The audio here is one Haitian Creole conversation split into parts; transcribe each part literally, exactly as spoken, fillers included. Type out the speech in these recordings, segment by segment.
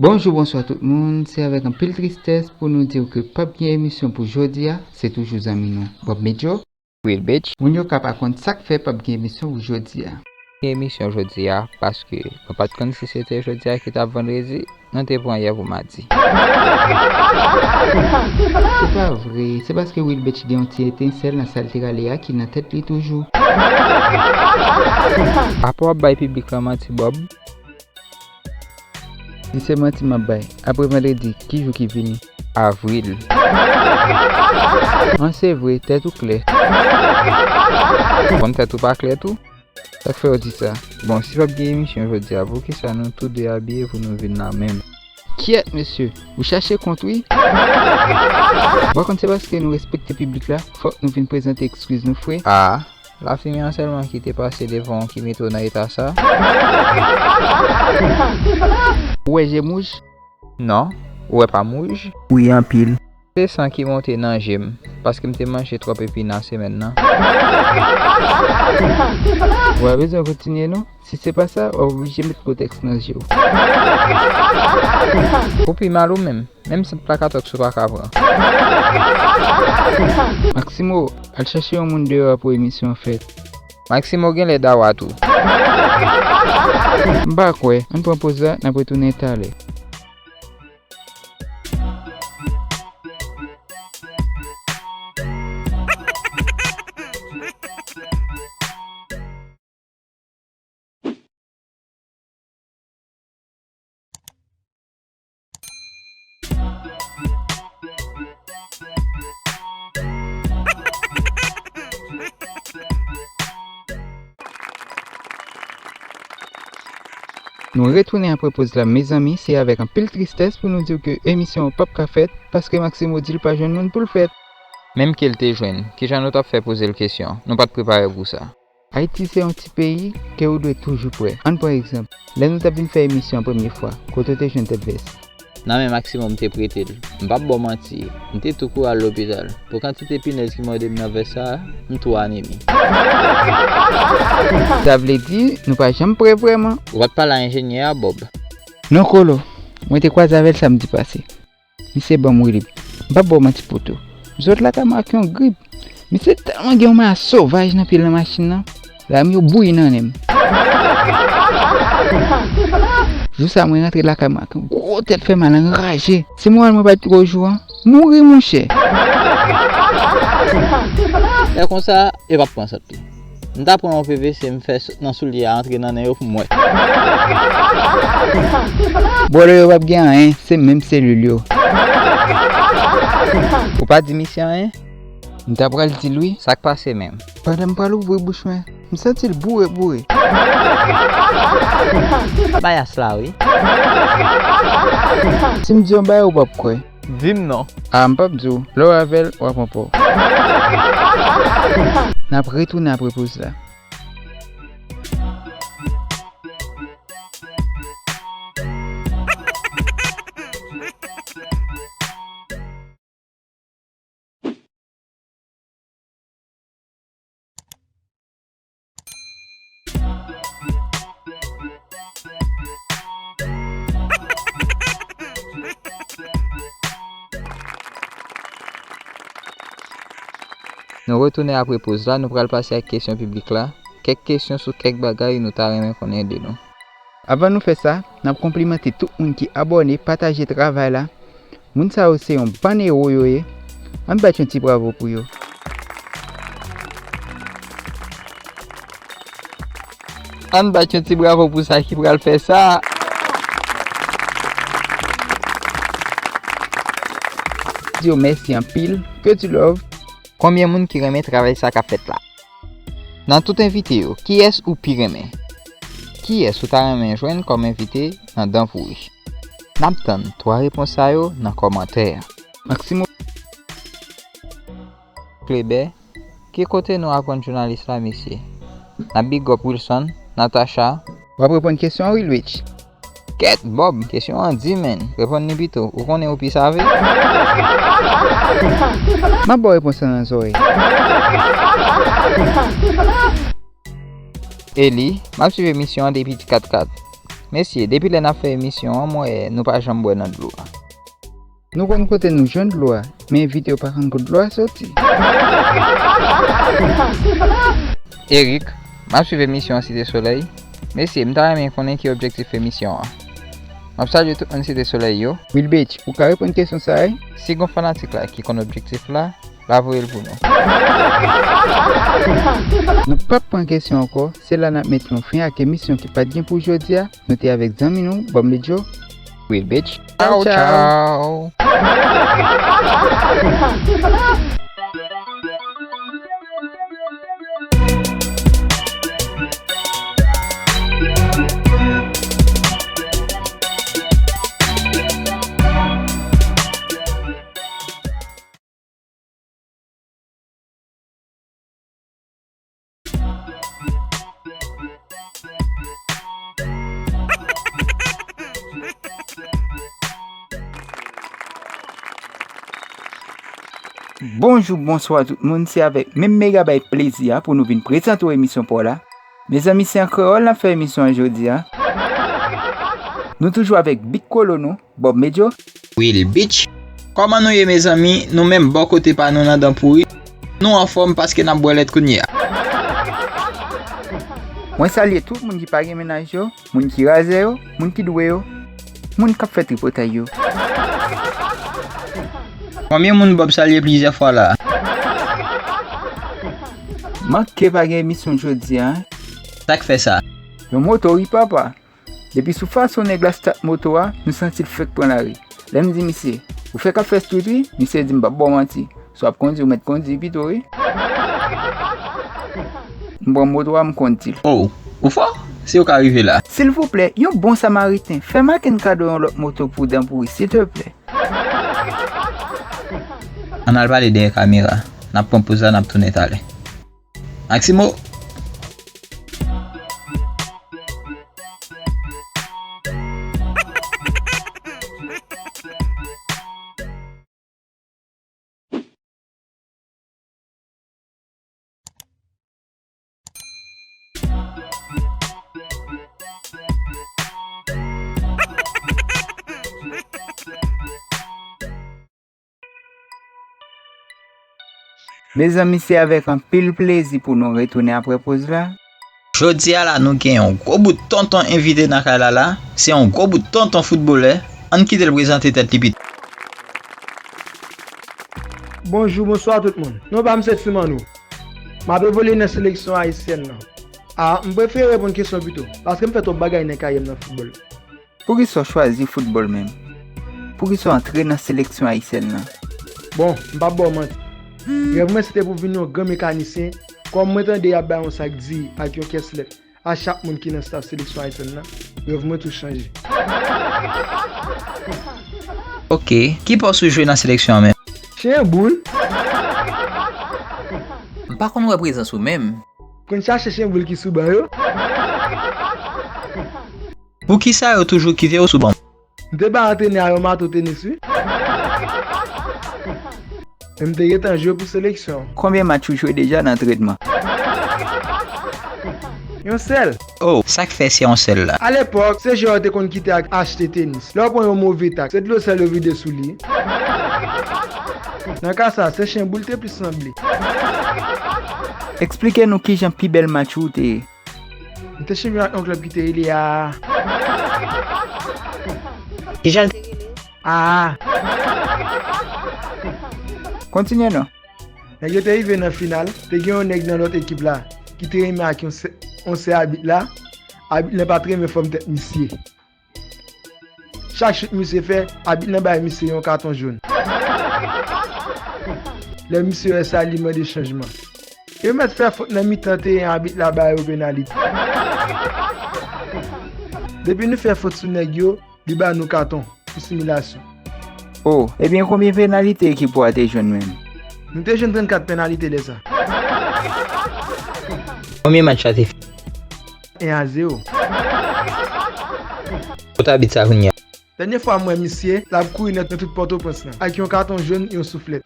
Bonjou, bonswa tout moun. Se avèk anpil tristès pou nou di w ke p ap gen emisyon pou jodi a. Se toujou zanmi nou, Bob Medjo. Real bitch. Moun yo ka pa konn sa k fè p ap gen emisyon pou jodi a. Gen emisyon jodi a, paske nou pa t konn si se te jodi a ki t ap vandredi, nou te pran yè pou madi. Se pa vre, se paske Real Bitch gen yon ti etensèl nan sa l te rale a ki nan tèt li toujou. Apa w ap bay piblik lan manti, Bob? Si se manti m ap bay, apre vandredi, ki jou ki vini? Avril. An, se vre, tèt ou klè. Ou konn tèt ou pa klè tou? Sa k fè w di sa? Bon, si p ap gen emisyon jodi a, poukisa nou tou de abiye pou nou vin la menm? Kyèt, mesye, ou chache kont, wi. Ou pa konn se paske nou respekte piblik la, fòk nou vin prezante ekskiz nou fre. A. Lafimya sèlman ki te pase devan w ki mete w nan eta sa. Ou wè je m wouj? Non, ou wè pa m wouj? Wi, anpil. Se san ki monte nan je m, paske m te manje twòp epina semèn nan. Ou pa bezwen kontinye non. Si se pa sa, w ap oblije met kotèks nan je w. Ou pi mal ou menm. Menm sant plakatòks ou pa ka pran. Maximo, al chache yon moun deyò a pou emisyon an fèt. Maximo genlè dawa tou. M pa kwè. Ann pran poz la, n ap retounen talè. Nou retounen apre poz la, mezanmi, se avèk anpil tristès pou nou di w ke emisyon an p ap ka fèt, paske Maximo di l pa jwenn moun pou l fèt. Menm ke l te jwenn, kijan nou t ap fè poze l kesyon? Nou pa t prepare pou sa. Ayiti se yon ti peyi ke ou dwe toujou prè. Ann pran egzanp, lè nou t ap vin fè emisyon an premye fwa, kote w te jwenn tèt vès? Nan men Maximo m te prete l. M p ap ba w manti, m te tou kouri al lopital. Pou kantite pinèz ki mòde m nan vès sa a, m tou anemi. Sa vle di, nou pa janm prè vrèman. Ou pa t pale a enjenyè a, Bob? Non, Kolo, mwen te kwaze avè l samdi pase. Misye ban m rilip. M p ap ba w manti, poto. M sot lakay mwen ak yon grip. Misye tèlman gen yon maya sovaj nan pye l nan machin nan. Lame yo bouyi nan nen m. Jou sa a, mwen rantre lakay mwen ak yon gwo tèt fè mal anraje. Si moral mwen pa t gwo jou an, mouri, monchè. Lè konsa, yo p ap pran sant li. M ta pran yon P V C, m fè sot nan soulye a antre nan nen yo pou m wè. Bòlò yo p ap gen anyen, se menm selil yo. Ou pa di misye anyen? M ta pral di l wi. Sa k pase menm? Pandan m pral ouvri bouch mwen, m santi l boure boure. Bayas la wi. Si m di yon bagay ou p ap kwè. Di m non. A, m p ap di w. Lè w avè l, w ap anpò. N ap retounen apre poz la. Nou retounen apre poz la, nou pral pase ak kesyon piblik la. Kèk kesyon sou kèk bagay nou ta renmen konnen de nou. Avan nou fè sa, n ap konplimante tout moun ki abòne, pataje travay la. Moun sa yo se yon bann ewo yo ye. Ann bat yon ti bravo pou yo. Ann bat yon ti bravo pou sa ki pral fè sa. Di yo mèsi anpil. Ke du love. Konbyen moun ki renmen travay sa k ap fèt la? Nan tout envite yo, kiyès ou pi renmen? Kiyès ou ta renmen jwenn kòm envite nan Dan Pouri? N ap tann twa repons sa yo nan kòmantè a. Maximo. Kléber, ki kote nou aprann jounalis la, mesye? N ap big up Wilson, Natacha. W ap reponn kesyon an, Real Bitch? Kèt, Bob, kesyon an di, menn. Reponn li pito. Ou konnen ou pi save. M ap ba w repons lan nan zòrèy. Eli, m ap swiv emisyon an depi ti kat kat. Mesye, depi lè n ap fè emisyon an, m wè nou pa janm bwè nan dlo a. Nou konn kote nou jwenn dlo a, men envite yo pa konn kote dlo a soti. Eric, m ap swiv emisyon an Site Solèy. Mesye, m ta renmen konnen ki objektif emisyon an. M ap salye tout moun Site Solèy yo. Wilbitch, ou ka reponn kesyon sa a, wi? Si gon fanatik la ki konn objektif la, l a voye l pou nou. Nou p ap pran kesyon ankò, se la n ap met yon fen ak emisyon ki pa t gen pou jodi a. Nou te avèk zanmi nou, Bòm Bidjo. Wilbitch. Tchaw, tchaw. Bonjou, bonswa tout moun, se avèk menm mega bay plezi a pou nou vin prezante w emisyon pa w la. Mezanmi, se an kreyòl n ap fè emisyon an jodi a. Nou toujou avèk Big Kolo nou, Bòm Bidjo. Wilbitch. Kòman nou ye, mezanmi? Nou menm bò kote pa nou nan Dan Pouri. Nou anfòm paske n ap bwè lèt kounye a. Mwen salye tout moun ki pa gen mennaj yo, moun ki razè yo, moun ki dwe yo, moun k ap fè tripotay yo. Konbyen moun Bòb salye plizyè fwa la? Manke pa gen emisyon jodi a, en. Sa k fè sa? Yon moto wi, papa. Depi sou fason nèg la stat moto a, nou santi l fèk pran lari. Lè m di misye, "Ou fèk ap fè street wi," misye di, "M p ap ba w manti. Si w ap kondi, ou mèt kondi pito wi." M pran moto a, m kondi l. Oh, ou fò? Si w ka rive la. Silvouplè, yon bon samariten, fè Maken kado yon lòt moto pou Dan Pouri, silteplè. Ann al pale dèyè kamera. N ap pran poz la, n ap tounen talè. Maximo! Mezanmi, se avèk anpil plezi pou nou retounen apre poz la. Jodi a la, nou gen yon gwo bout tonton envite nan kay la la. Se yon gwo bout tonton foutbolè. Ann kite l prezante tèt li pito. Bonjou, bonswa tout moun. Non pa m se Ti Manno. M ap evolye nan seleksyon ayisyèn nan. A, m prefere reponn kesyon pito, paske m fè twòp bagay nan karyè m nan foutbòl. Poukisa w chwazi foutbòl menm? Poukisa w antre nan seleksyon ayisyèn nan? Bon, m p ap ba w manti. Rèv mwen se te pou vin yon gran mekanisyen. Kòm mwen tande y ap bay yon sak diri ak yon kès lèt a chak moun ki nan staf seleksyon ayisyèn nan, rèv mwen tou chanje. Oke, ki pòs ou jwe nan seleksyon an menm? Chen boul. M pa konn wè prezans ou menm. Konn chache chen boul ki sou ban yo. Poukisa yo toujou kite w sou ban? M te bay antrenè a yon mato tenis, wi. Men m te gentan jwe pou seleksyon. Konbyen match ou jwe deja nan antrenman? Yon sèl. Oh, sa k fè se yon sèl la? Alepòk, se jwè yo te konn kite ak achte tenis. Lè w pran yon move tak, se dlo sèl yo vide sou li. Nan ka sa, se chen boul te plis sanble. Eksplike nou kijan pi bèl match ou te ye. M te chanpyon ak yon klèb ki te rele A A. Kijan l te rele? A A. Kontinye non. Nèg yo te rive nan final, te gen yon nèg nan lòt ekip la ki te renmen ak yon sè, yon sè abit la. Abit la pa t renmen fòm tèt misye. Chak chout misye fè, abit lan bay misye yon katon jòn. Lè misye wè sa, li mande chanjman. Yo mèt fè fot nan mitan teren, abit la ba yo penalite. Depi nou fè fot sou nèg yo, li ba nou katon pou similasyon. Oh, ebyen konbyen penalite ekip ou a te jwenn menm? Nou te jwenn trannkat penalite lè sa. Konbyen match sa te fè? En a zewo. Kot abit sa kounye a? Dènye fwa m wè misye, l ap kouri nan, nan tout Pòtoprens lan, ak yon katon jòn, yon souflèt.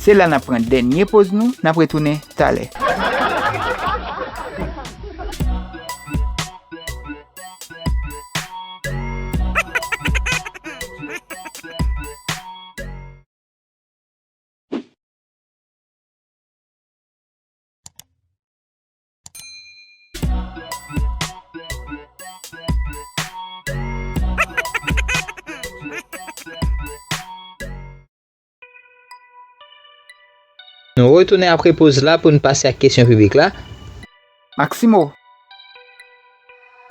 Se la n ap pran dènye poz nou, n ap retounen talè. Nou retounen apre poz la pou n pase ak kesyon piblik la. Maximo.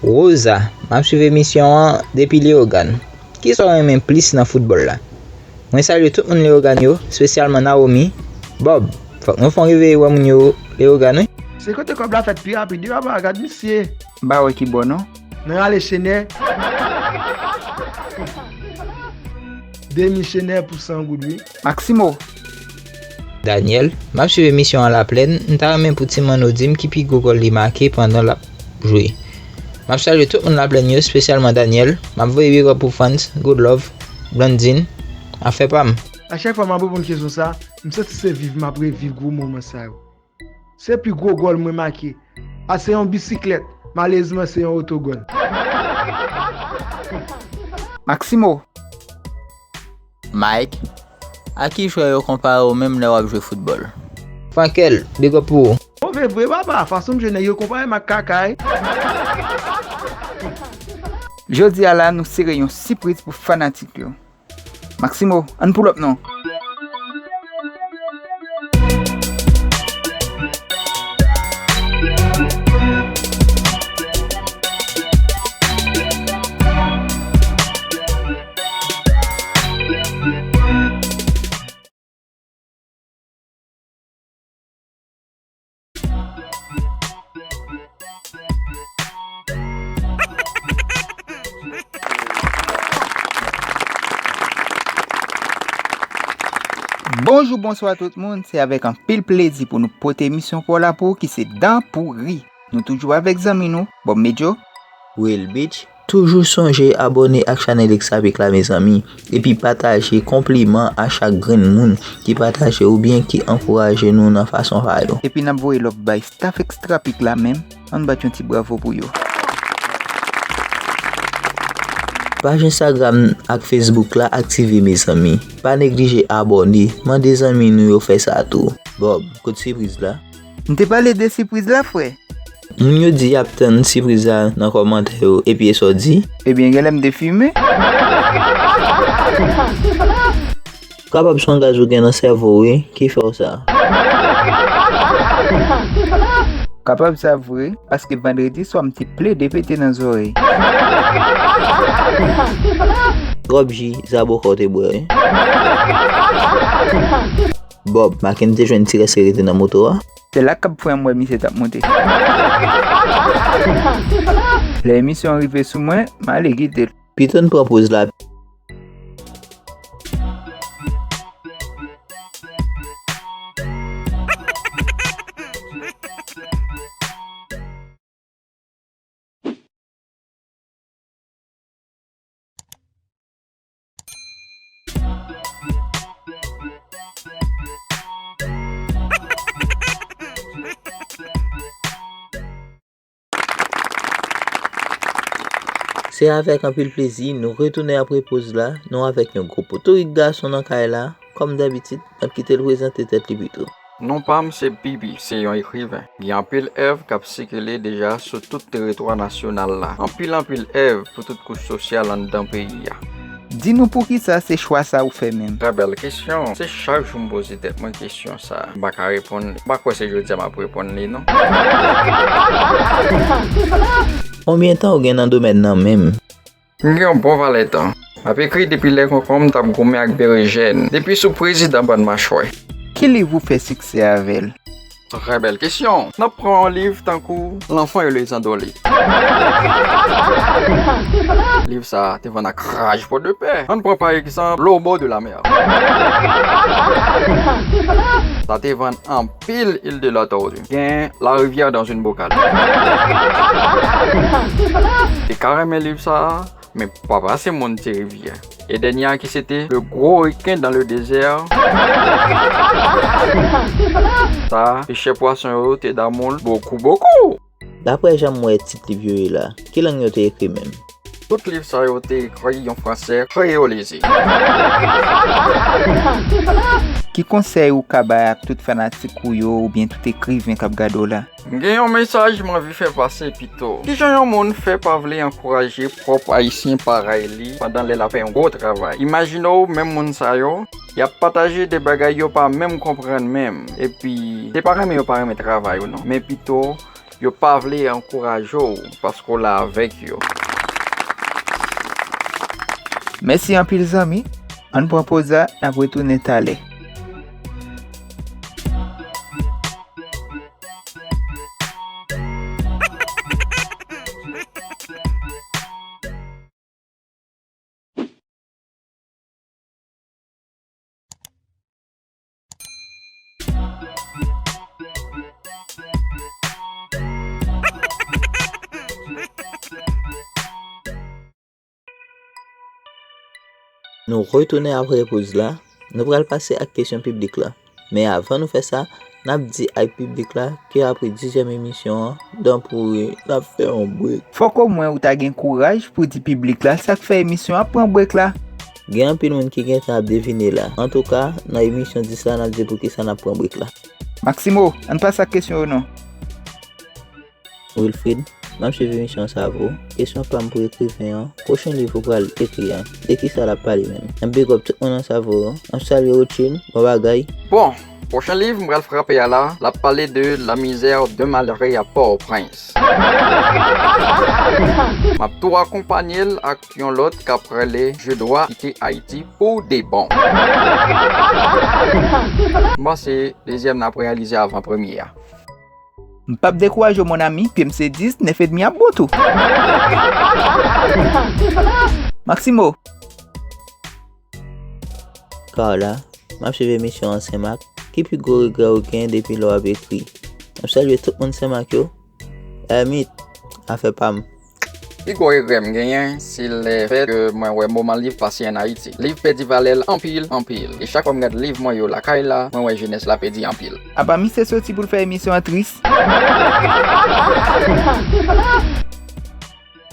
Rosa, m ap swiv emisyon an depi Leyogàn. Kisa w renmen plis nan foutbòl la? Mwen salye tout moun Leyogàn yo, espesyalman Naomi. Bob, fòk nou fè yon reveye wè moun yo Leyogàn, wi. Se kote kòb la fèt pi rapid, wi, papa, gad misye. M pa wè ki bò, non. Nan rale chenè. Demi chenè pou san goud, wi. Maximo. Daniel, m ap swiv emisyon an Laplèn, m ta renmen pou Ti Manno di m ki pi gwo gòl li make pandan l ap jwe. M ap salye tout moun Laplèn yo, espesyalman Daniel. M ap voye big up pou Frantz, good love, Blondine, afè pa m. A chak fwa m ap reponn kesyon sa, m santi se viv m ap reviv gwo moman sa yo. Se pi gwo gòl mwen make. A se yon bisiklèt. Malerezman, se yon otogòl. Maximo. Mike, a ki jwè yo konpare w menm lè w ap jwe foutbòl? Frankel, big up pou ou. Move vre, papa. Fason m jwe nèg yo konpare m ak kaka, wi. Jodi a la, nou sere yon sipriz pou fanatik yo. Maximo, ann pull up non. Bonjou, bonswa tout moun. Se avèk anpil plezi pou nou pote emisyon pa w la pou ou ki se Dan Pouri. Nou toujou avèk zanmi nou, Bob Medjo. Will Beach. Toujou sonje abòne ak chanèl Exapic la, mezanmi, epi pataje. Konpliman a chak grenn moun ki pataje oubyen ki ankouraje nou nan fason pa yo. Epi n ap voye love bay staff Exapic la menm, ann bat yon ti bravo pou yo. Paj Instagram ak Facebook la aktive, mezanmi. Pa neglije abòne, mande zanmi nou yo fè sa tou. Bob, kot sipriz la? M te pale de sipriz la, frè. Moun yo di y ap tann sipriz la nan kòmantè yo, epi e sa w di? Ebyen, genlè m te fimen. Kapab se yon gaz ou gen nan sèvo w, wi, ki fè w sa. Kapab sa vre, paske vandredi swa m te plede pete nan zòrèy. Gòb ji zabòkò w te bwè, wi. Bob, Mackendy te jwenn ti rès ki rete nan moto a. Se la k ap fè m wè misye t ap monte. Lè emisyon an rive sou mwen, m ale kite l. Pito n pran poz la. Se avèk anpil plezi nou retounen apre poz la, nou avèk yon gwo potorik gason nan kay la, kòm dabitid, n ap kite l prezante tèt li pito. Non pa m se Bibi, se yon ekriven. Gen anpil èv k ap sikile deja sou tout teritwa nasyonal la. Anpil, anpil èv pou tout kouch sosyal anndan peyi a. Di nou poukisa se chwa sa ou fè menm? Trè bèl kesyon. Se chak jou m poze tèt mwen kesyon sa. M pa ka reponn li. M pa kwè se jodi a m ap reponn li, non. Konbyen tan ou gen nan domèn nan menm? M gen yon bon valè tan. M ap ekri depi lè konkonm t ap goumen ak berejèn, depi sou prezidan bann machwè. Ki liv ou fè siksè avè l? Trè bèl kesyon. N ap pran yon liv tankou L'Enfant et les Andouillettes. Liv sa a te vann ak Raj Pòdepè. Ann pran pa egzanp L'Aube au bord de la mer. Sa te vann anpil Île de la Tortue. Gen La Rivière dans une bocale. Te ka renmen liv sa a, men pa pase moun Ti Rivyè. E dènye a ki se te Le gros requin dans le désert. Sa, pechè pwason yo te damou l bokou, bokou. Daprè jan m wè tit liv yo ye la, ki lang yo te ekri menm? Tout liv sa yo te ekri yon fransè kreyolize. Ki konsèy ou ka bay ak tout fanatik ou yo oubyen tout ekriven k ap gade w la? M gen yon mesaj m anvi fè pase pito. Kijan yon moun fè pa vle ankouraje pwòp Ayisyen parèy li pandan lè l ap fè yon gwo travay? Imajine w, menm moun sa yo, y ap pataje de bagay yo pa menm konprann menm. Epi, se pa renmen yo pa renmen travay ou non, men pito, yo pa vle ankouraje w paske w la avèk yo. Mèsi anpil, zanmi. Ann pran poz la, n ap retounen talè. Nou retounen apre poz la. Nou pral pase ak kesyon piblik la. Men avan nou fè sa, n ap di ak piblik la ke apre dizyèm emisyon an, Dan Pouri, n ap fè yon brek. Fòk omwen ou ta gen kouraj pou di piblik la sa k fè emisyon ap pran brek la. Gen anpil moun ki gentan ap devine la. Antouka, nan emisyon dis la, n ap di poukisa n ap pran brek la. Maximo, ann pase ak kesyon yo non. Wilfrid, m ap swiv emisyon an, sa vo. Kesyon pa m pou ekriven an, pwochen liv ou pral ekri a, de kisa l ap pale menm? M ap big up tout moun nan, sa vo. M ap salye Rothschild, bon bagay. Bon, pwochen liv m pral frape a la, l ap pale de la misère d'un malheureux à Port-au-Prince. M ap tou akonpanye l ak yon lòt k ap rele Je dois quitter Haïti pour de bon. M panse dezyèm nan ap reyalize avan premye a. M p ap dekouraje w, mon ami, pye m se dis, nèf edmi ap bon tou. Maximo. Carla, m ap swiv emisyon an Senmak. Ki pi gwo regrè ou gen depi lè w ap ekri? M ap salye tout moun Senmak yo. Ermit, afè pa m. Pi gwo regrè m genyen, se lefèt ke mwen wè moman liv pase ann Ayiti. Liv pèdi valè l anpil, anpil. E chak fwa m gad liv mwen yo lakay la, mwen wè jenès la pèdi anpil. Apa misye soti pou l fè emisyon an tris?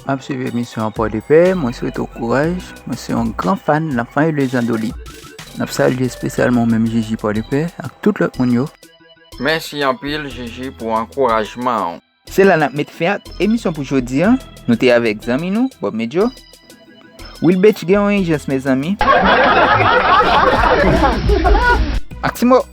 M ap swiv emisyon an Pòdepè, mwen swete w kouraj. Mwen se yon gran fan, Lanfan e Lezandoli. N ap salye espesyalman ou menm Jiji Pòdepè ak tout lòt moun yo. Mèsi anpil, Jiji, pou ankourajman w. Se la n ap met fen ak emisyon pou jodi a. Nou te avèk zanmi nou, Bob Medjo, Wilbetch gen yon ijans, mezanmi. Maximo.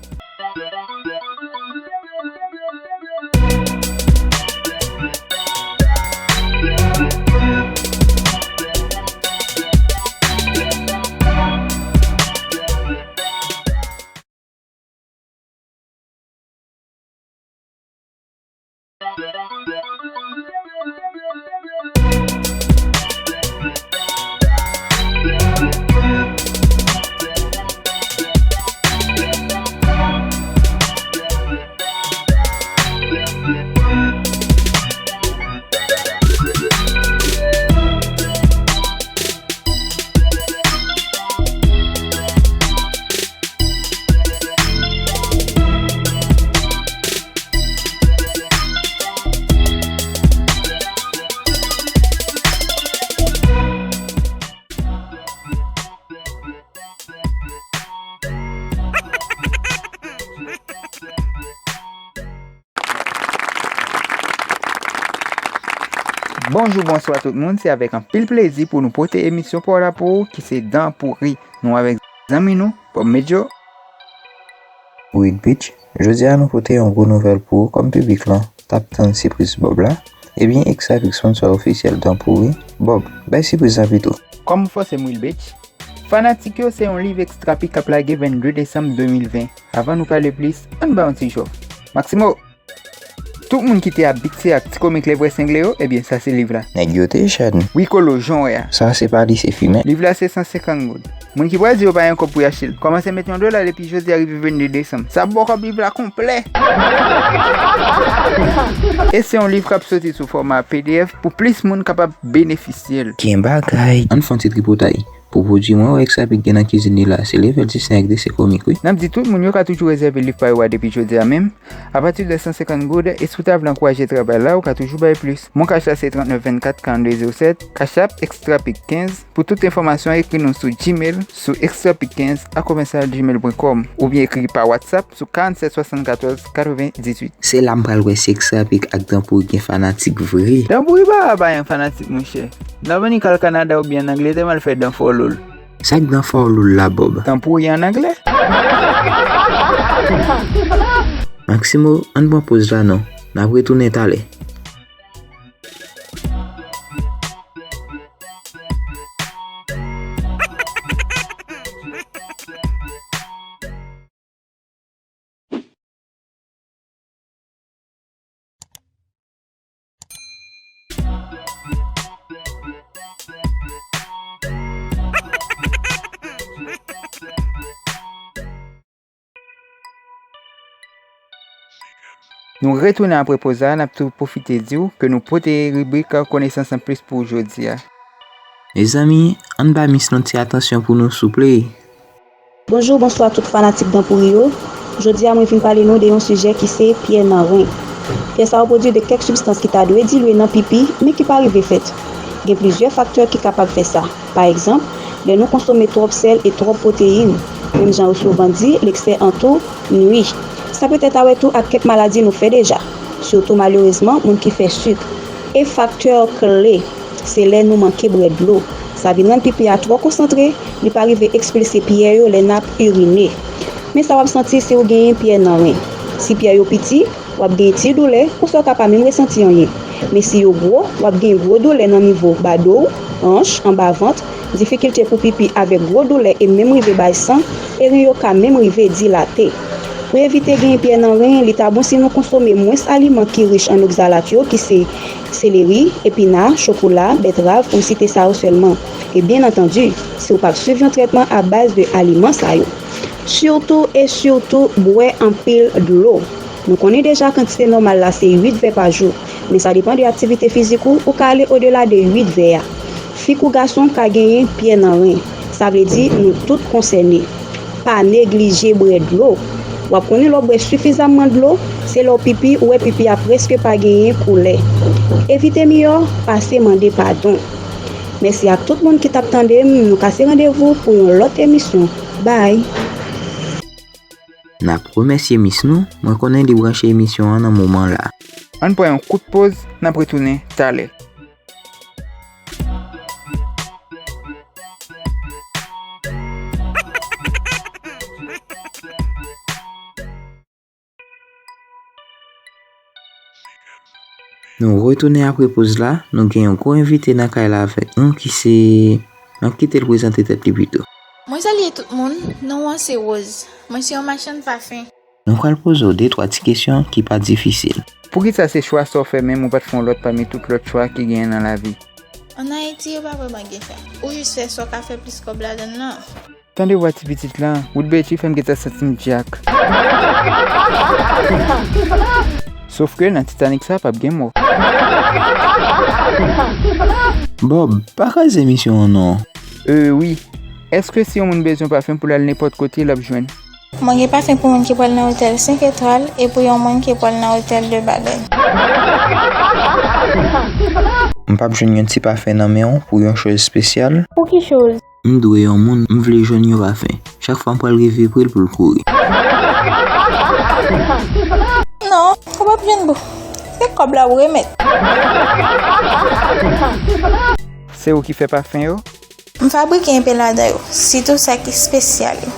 Bonjou, bonswa tout moun. Se avèk anpil plezi pou nou pote emisyon pa w la pou ou, ki se Dan Pouri. Nou avèk zanmi nou, Bob Medjo. Wilbetch, jodi a nou pote yon gwo nouvèl pou ou kòm piblik lan t ap tann sipriz Bob la. Ebyen, X-Hype sponsor ofisyèl Dan Pouri. Bob, bay sipriz la pito. Kòm ou fòse m, Wilbetch, Fanatik yo, se yon liv Extra P K k ap lage vennde desanm de mil ven. Avan nou pale plis, ann ba yon ti jòf. Maximo! Tout moun ki te abitye ak ti komik Lèvre Sengle yo, ebyen, sa se liv la. Nèg yo te chad. Wi, Kolo, jan w wè a. Sa se pa li, se fimen. Liv la se san senkant goud. Moun ki pral di yo pa gen kòb pou y achte l, kòmanse met yon dola depi jodi a rive vennde desanm. Sa ba w kòb liv la konplè. E se yon liv k ap soti sou fòma P D F pou plis moun kapab benefisye l. Gen bagay. Ann fè yon ti tripotay. Pou pwodui mwen wè Extra Pic gen nan kizin li la, se level disney ak dese komik wi. N ap di tout moun yo ka toujou rezève liv pa yo a depi jodi a menm, apati de san senkant goud, e si w ta vle ankouraje travay la, ou ka toujou bay plis. Mon kach la se trannèf vennkat karannde zewo sèt, Cash App Extra Pic kenz. Pou tout enfòmasyon, ekri nou sou Gmail, sou extra pic quinze arobase gmail point com, oubyen ekri pa WhatsApp sou karannset swasannkatòz katreven dizuit. Se la m pral wè si Extra Pic ak Danpouri gen fanatik vre. Danpouri pa ka pa gen fanatik, monchè. Nan Dominik, al Kanada oubyen ann Angletè, m al fè dan follow l. Sa k dan follow l la, Bob? Danpouri ann anglè. Maximo, ann pran poz la non. N ap retounen talè. Nou retounen apre poz la, n ap tou pwofite di w ke nou pote ribrik Konesans Anplis pou w jodi a. Mezanmi, ann ba Miss nou ti atansyon pou nou, souple. Bonjou, bonswa tout fanatik Danpouri yo. Jodi a, mwen vin pale nou de yon sijè ki se pyè nan ren. Pyè sa yo pwodui de kèk sibstans ki ta dwe dilye nan pipi, men ki pa rive fèt. Gen plizyè faktè ki kapab fè sa. Pa egzanp, lè nou konsome twòp sèl e twòp pwoteyin, menm jan yo souvan di, l'excès en tout nuit. Sa petèt avè tou ak kèk maladi nou fè deja, sitou malerezman moun ki fè sik. E faktè kle, se lè nou manke bwè dlo. Sa vin rann pipi a twò konsantre, li pa rive ekspilse pyè yo lè n ap irine. Men sa w ap santi si w genyen pyè nan ren. Si pyè yo piti, w ap gen ti doulè, oswa w ka pa menm resanti anyen. Men si yo gwo, w ap gen gwo doulè nan nivo ba do w, anch, anba vant, difikilte pou pipi avèk gwo doulè e menm rive bay san, e ren yo ka menm rive dilate. Pou evite genyen pyè nan ren, li ta bon si nou konsome mwens aliman ki rich an oksalat yo, ki se seleri, epina, chokola, bètrav, pou m site sa yo sèlman. E byen antandi, si w p ap swiv yon trètman a baz de aliman sa yo. Sitou e sitou, bwè anpil dlo. Nou konnen deja kantite nòmal la se uit vè pa jou, men sa depann de aktivite fizik ou, ou ka ale odela de uit vè a. Fi kou gason ka genyen pyè nan ren, sa vle di nou tout konsène. Pa neglije bwè dlo. W ap konnen lè w bwè sifizamman dlo, se lè w pipi, ou wè pipi a prèske pa genyen koulè. Evite miyò pase mande padon. Mèsi ak tout moun ki t ap tande m, nou kase randevou pou yon lòt emisyon. Bye! N ap remèsye Miss nou, mwen konnen li branche emisyon an nan moman la. Ann pran yon kout poz, n ap retounen talè. Nou retounen apre poz la, nou gen yon gwo envite nan kay la avèk nou ki se, n ap kite l prezante tèt li pito. Mwen salye tout moun, non mwen se Rose. Mwen se yon machann pafen. Nou pral poze w de twa ti kesyon ki pa difisil. Poukisa se chwa sa w fè menm ou pa t fè yon lòt pami tout lòt chwa ki genyen nan lavi? Ann Ayiti, yo pa vrèman gen chwa. Ou jis fè sa w ka fè plis kòb ladan l lan. Tande vwa ti pitit la, wout Betty fè m gentan santi m dyak. Sofke nan Titanic sa p ap gen mò. Bob, pa kraze emisyon an non. Euh, wi. Èske si yon moun bezwen pafen pou l al nenpòt kote, l ap jwenn? Mwen gen pafen pou moun ki pral nan otèl senk etwal e pou yon moun ki pral nan otèl de bagay. M p ap jwenn yon ti pafen nan men w pou yon choz espesyal? Pou ki choz? M dwe yon moun, m vle jwenn yon pafen. Chak fwa m pral rive pre l pou l kouri. Non, ou p ap jwenn boo. Se kòb la ou remèt. Se ou ki fè pafen yo? M fabrike enpe ladan yo, sitou sa ki espesyal yo.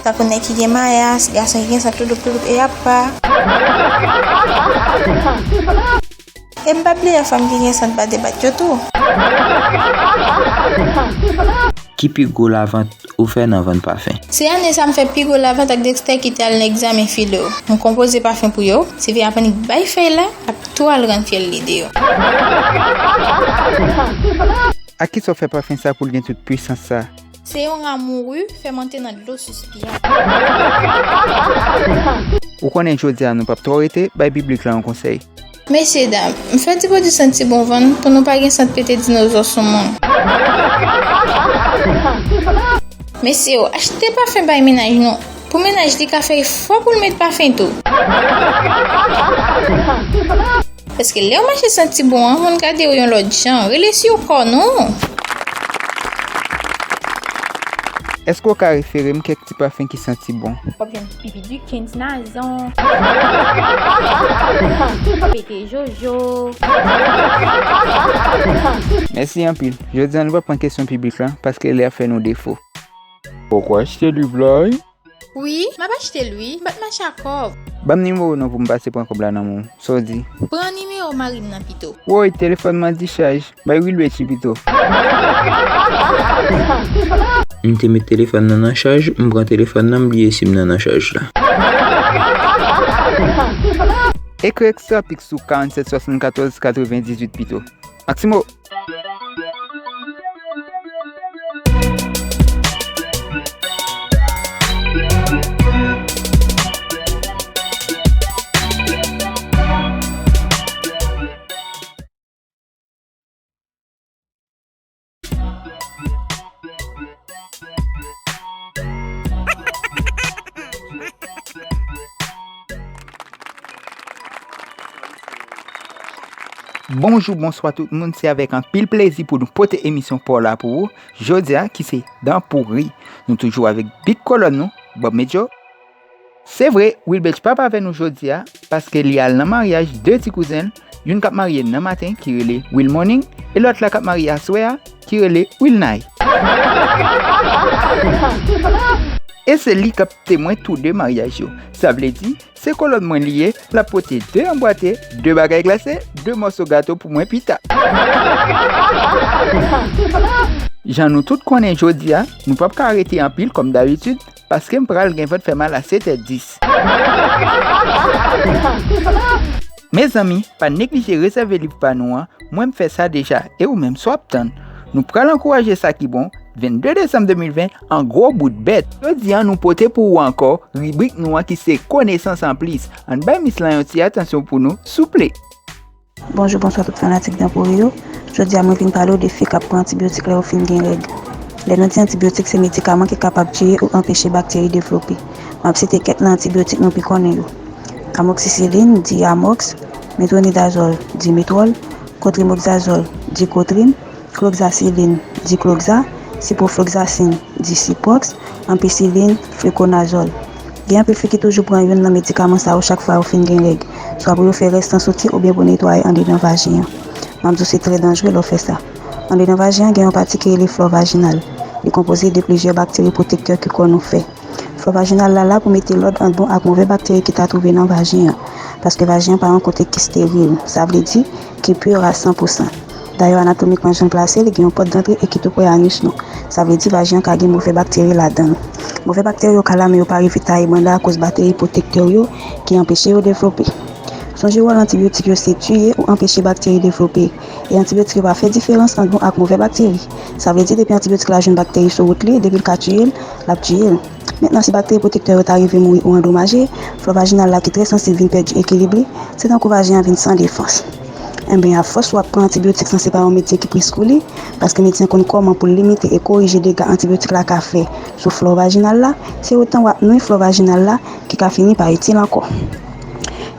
Tankou nèg ki gen mayas, gason ki gen sant touloup touloup e apa. E m pa bliye fanm ki gen sant bat e bat yo tou. Ki pi gwo lavant ou fè nan vann pafen? Se ane sa m fè pi gwo lavant ak Dexter ki te al nan egzamen filo. M konpoze pafen pou yo, sèvi aprann bay fèy la, ap tou al rann fyèl li deyò. Ak kisa w fè pafen sa pou l gen tout pwisans sa? Se yon ramouri fèmante nan dlo sous pye a. Ou konnen jodi a nou p ap twò rete, bay piblik la yon konsèy. Mesye dam, m fè ti pwodui sant ti bon vann pou nou pa gen sant pete dinozò sou moun. Mesye yo, achte pafen bay mennaj nou. Pou mennaj li ka fè efò pou l met pafen tou. Paske lè w mache santi bon an, moun gade w yon lòt jan. Rele sou kò nou. Èske w ka refere m kèk ti pafen ki santi bon? W ap jwenn Pipi Dikens, Nazon. Pete Jojo. Mèsi anpil. Jodi a, nou p ap pran kesyon piblik la, paske lè a fè nou defo. Poko achte liv la, wi? Wi, m ap achte l, wi. M pa t mache a kòb. Ban m nimewo w non pou m pase pran kòb la nan men w. Sa w di? Pran nimewo mari m nan pito. Woy, telefòn mwen an dichaj. Bay Wilbetchi pito. M te met telefòn nan nan chaj, m pran telefòn nan, m bliye si m nan nan chaj la. Ekri Extra Pix sou karannsèt swasannkatòz katrevendizuit pito. Maximo! Bonjou, bonswa tout moun. Se avèk anpil plezi pou nou pote emisyon pa w la pou ou. Jodi a, ki se Dan Pouri. Nou toujou avèk big kolòn nou, Bob Medjo. Se vre, Wilbetch p ap avè nou jodi a, paske li al nan maryaj de ti kouzen l, youn k ap marye nan maten, ki rele Wilmorning, e lòt la k ap marye aswè a, ki rele Wilnay. E se li k ap temwen tou de maryaj yo. Sa vle di, se kolòn mwen li ye, l ap pote de anbwate, de bagay glase, de mòso gato pou mwen pita. Jan nou tout konnen jodi a, nou p ap ka rete anpil kòm dabitid, paske m pral gen vant fè mal a sèt è dis. Mezanmi, pa neglije rezève liv pa nou an, mwen m fè sa deja, e ou menm, sa w ap tann? Nou pral ankouraje sa ki bon, vennde desanm de mil ven, an gwo bout bèt. Jodi a, nou pote pou ou ankò ribrik nou an ki se Konesans Anplis. Ann bay Miss lan yon ti atansyon pou nou, souple. Bonjou, bonswa tout fanatik Dan Pouri yo. Jodi a, mwen vin pale w de fi k ap pran antibiyotik lè yo fin gen règ. Lè nou di antibiyotik, se medikaman ki kapab tiye ou anpeche bakteri devlope. M ap site kèk nan antibiyotik nou pi konnen yo: amoxicilline, di Amox, metronidazole, di Métrol, cotrimoxazole, di Cotrim, cloxacilline, di Cloxa, ciprofloxacine, di Ciprox, ampicilline, fluconazole. Gen anpil fi ki toujou pran youn nan medikaman sa yo chak fwa yo fin gen règ, swa pou yo fè rès lan soti oubyen pou netwaye andedan vajen an. M ap di w se trè danjre lè w fè sa. Andedan vajen an gen yon pati ki rele flò vajinal. Li konpoze de plizyè bakteri pwotektè ke kò nou fè. Flò vajinal la la pou mete lòd ant bon ak movè bakteri ki ta twouve nan vajen an, paske vajen an pa yon kote ki steril, sa vle di ki pur a san pou san. Dayè, anatomikman, jan l plase, li gen yon pòt dantre e ki tou pre anis nou. Sa vle di vajen an ka gen movè bakteri ladan l. Movè bakteri yo ka la, men yo pa rive taye banda akoz bateri pwotektè yo ki anpeche yo devlope. Sonje, wòl antibiyotik yo se tiye ou anpeche bakteri devlope. E antibiyotik yo pa fè diferans ant bon ak movè bakteri. Sa vle di, depi antibiyotik la jwenn bakteri sou wout li, depi l ka tiye l, l ap tiye l. Mentnan, si bakteri pwotektè yo ta rive mouri ou andomaje, flò vajinal la ki trè sansib vin pèdi ekilib li, se tankou vajen an vin san defans. Enben, afòs w ap pran antibiyotik san se pa yon medsen ki preskri li, paske medsen konn kòman pou l limite e korije dega antibiyotik la ka fè sou flò vajinal la, se otan w ap nwi flò vajinal la ki ka fini pa itil ankò.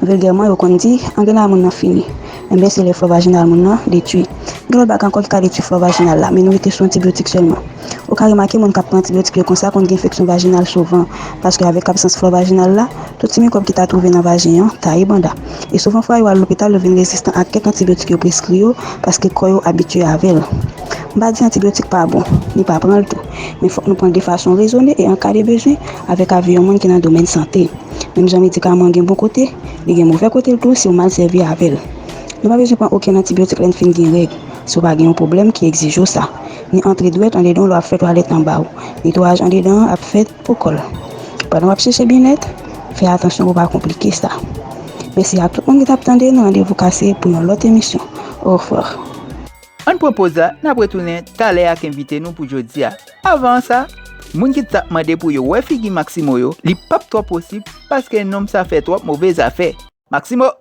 Vilgèman, yo konn di, angle a moun nan fini. Enben, se lè flò vajinal moun nan detwi. Gen lòt bagay ankò ki ka detwi flò vajinal la, men nou rete sou antibiyotik sèlman. Ou ka remake moun k ap pran antibiyotik yo konsa konn gen enfeksyon vajinal souvan, paske avèk absans flò vajinal la, tout ti mikwòb ki ta twouve nan vajen an taye banda. E souvan fwa yo al lopital, yo vin rezistan ak kèk antibiyotik yo preskri yo, paske kò yo abitye avè l. M pa di antibiyotik pa bon, ni pa pran l tou, men fòk nou pran l de fason rezone e an ka de bezwen avèk avi yon moun ki nan domèn sante. Menm jan medikaman an gen bon kote, li gen movè kote l tou si w mal sèvi avè l. Nou pa bezwen pran okenn antibiyotik lè n fin gen règ, si w pa gen yon pwoblèm ki egzije w sa. Ni antre dwèt andedan w lè w ap fè twalèt anba w. Netwayaj andedan an ap fèt pou kò l. Pandan w ap chèche byennèt, fè atansyon pou w pa konplike sa. Mèsi a tout moun ki t ap tande, nou randevou kase pou yon lòt emisyon. Orevwa. Ann pran poz la, n ap retounen talè ak envite nou pou jodi a. Avan sa, moun ki t ap mande pou yo wè figi Maximo yo, li p ap twò posib paske nonm sa fè twòp move zafè. Maximo!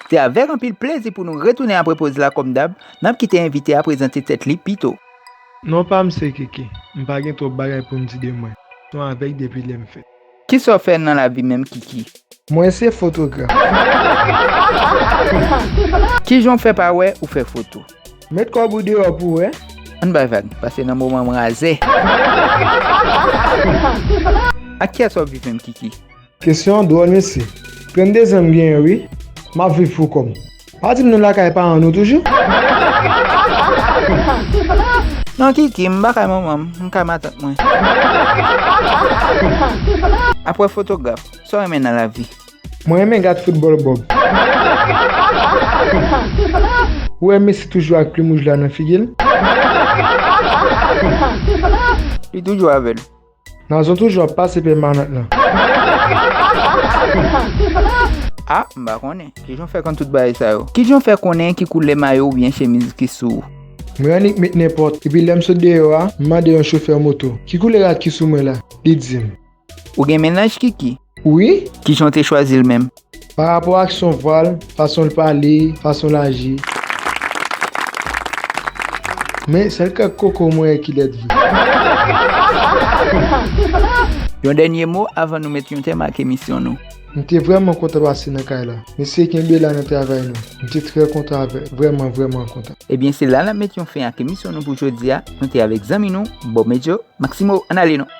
Se avèk anpil plezi pou nou retounen apre poz la kòm dab, n ap kite envite a prezante tèt li pito. Non pa m se Kiki. M pa gen twòp bagay pou m di de mwen. Se yon avèg depi lè m fèt. Kisa w fè nan lavi menm, Kiki? Mwen se fotograf. Kijan w fè pa wè ou fè foto? Met kòb ou deyò pou w wè. Ann bay vag, pase nan moman m razè. Ak kiyès w ap viv menm, Kiki? Kesyon an dwòl, mesye. Trannde zan m genyen, wi. M ap viv pou kò m. Pa di m nou lakay paran nou toujou? Non, Kiki, m pa kay manman m, m kay matant mwen. Apre fotograf, sa w renmen nan lavi? Mwen renmen gad foutbòl Bòb. Ou wè Messi toujou ak plim wouj la nan figi l? Li toujou avè l. Nazon toujou ap pase pèmanant lan. Ah, m pa konnen. Kijan w fè konn tout bagay sa yo? Kijan w fè konnen ki koulè mayo oubyen chemiz ki sou ou? Mwen annik met nenpòt. Epi lè m sot deyò a, m mande yon chofè moto, "Ki koulè rad ki sou mwen la?" Li di m. Ou gen mennaj, Kiki? Wi. Kijan w te chwazi l menm? Pa rapò ak son vwa l, fason l pale, fason l aji. Men sèl kèk koko mwen wè ki lèd vre. Yon dènye mo avan nou met yon tèm ak emisyon nou. M te vrèman kontan pase nan kay la. Mesye kenbe la nan travay nou. M te trè kontan avè, vrèman, vrèman kontan. Ebyen, se la n ap met yon fen ak emisyon nou pou jodi a. Nou te avèk zanmi nou, Bob Medjo, Maximo, ann ale non.